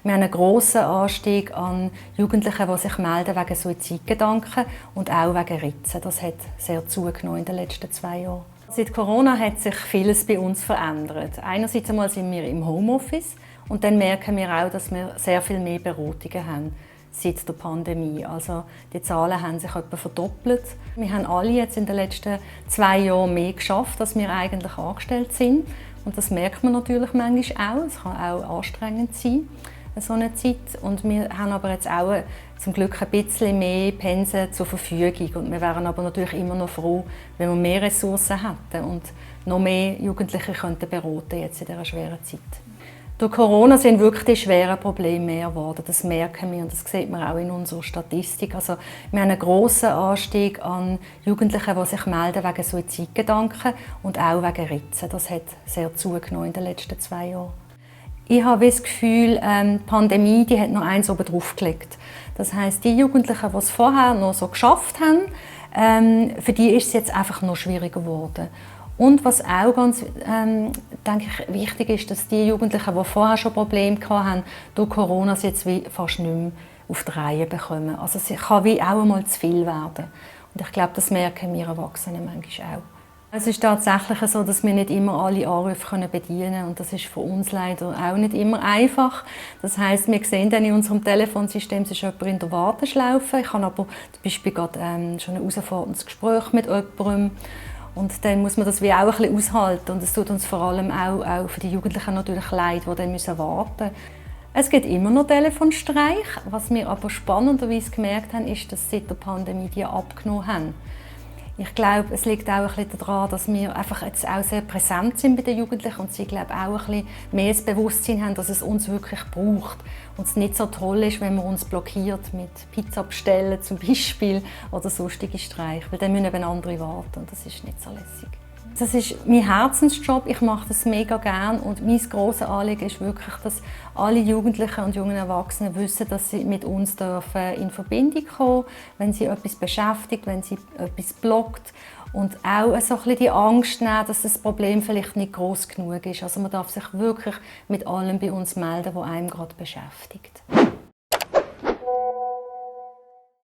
Wir haben einen grossen Anstieg an Jugendlichen, die sich melden wegen Suizidgedanken und auch wegen Ritzen. Das hat sehr zugenommen in den letzten 2 Jahren. Seit Corona hat sich vieles bei uns verändert. Einerseits einmal sind wir im Homeoffice und dann merken wir auch, dass wir sehr viel mehr Beratungen haben seit der Pandemie. Also die Zahlen haben sich etwa verdoppelt. Wir haben alle jetzt in den letzten 2 Jahren mehr geschafft, als wir eigentlich angestellt sind. Und das merkt man natürlich manchmal auch. Es kann auch anstrengend sein, so eine Zeit. Und wir haben aber jetzt auch zum Glück ein bisschen mehr Pensen zur Verfügung. Und wir wären aber natürlich immer noch froh, wenn wir mehr Ressourcen hätten und noch mehr Jugendliche könnten beraten jetzt in dieser schweren Zeit. Durch Corona sind wirklich die schweren Probleme mehr geworden. Das merken wir und das sieht man auch in unserer Statistik. Also, wir haben einen grossen Anstieg an Jugendlichen, die sich melden wegen Suizidgedanken und auch wegen Ritzen. Das hat sehr zugenommen in den letzten 2 Jahren. Ich habe das Gefühl, die Pandemie die hat noch eins oben drauf gelegt. Das heisst, die Jugendlichen, die es vorher noch so geschafft haben, für die ist es jetzt einfach noch schwieriger geworden. Und was auch ganz denke ich, wichtig ist, dass die Jugendlichen, die vorher schon Probleme hatten, durch Corona es jetzt wie fast nicht mehr auf die Reihe bekommen. Also es kann wie auch einmal zu viel werden. Und ich glaube, das merken wir Erwachsenen manchmal auch. Es ist tatsächlich so, dass wir nicht immer alle Anrufe bedienen können. Und das ist für uns leider auch nicht immer einfach. Das heisst, wir sehen dann in unserem Telefonsystem, es ist jemand in der Warteschlaufe. Ich habe aber zum Beispiel gerade schon ein herausforderndes Gespräch mit jemandem. Und dann muss man das wie auch ein bisschen aushalten. Und es tut uns vor allem auch für die Jugendlichen natürlich leid, die dann warten müssen. Es gibt immer noch Telefonstreich. Was wir aber spannenderweise gemerkt haben, ist, dass seit der Pandemie die abgenommen haben. Ich glaube, es liegt auch ein bisschen daran, dass wir einfach jetzt auch sehr präsent sind bei den Jugendlichen und sie glaube auch ein bisschen mehr das Bewusstsein haben, dass es uns wirklich braucht und es nicht so toll ist, wenn man uns blockiert mit Pizza bestellen zum Beispiel oder sonstige Streiche, weil dann müssen eben andere warten und das ist nicht so lässig. Das ist mein Herzensjob, ich mache das mega gerne und mein grosses Anliegen ist wirklich, dass alle Jugendlichen und jungen Erwachsenen wissen, dass sie mit uns in Verbindung kommen dürfen, wenn sie etwas beschäftigt, wenn sie etwas blockt und auch so ein bisschen die Angst nehmen, dass das Problem vielleicht nicht groß genug ist. Also man darf sich wirklich mit allem bei uns melden, was einem gerade beschäftigt.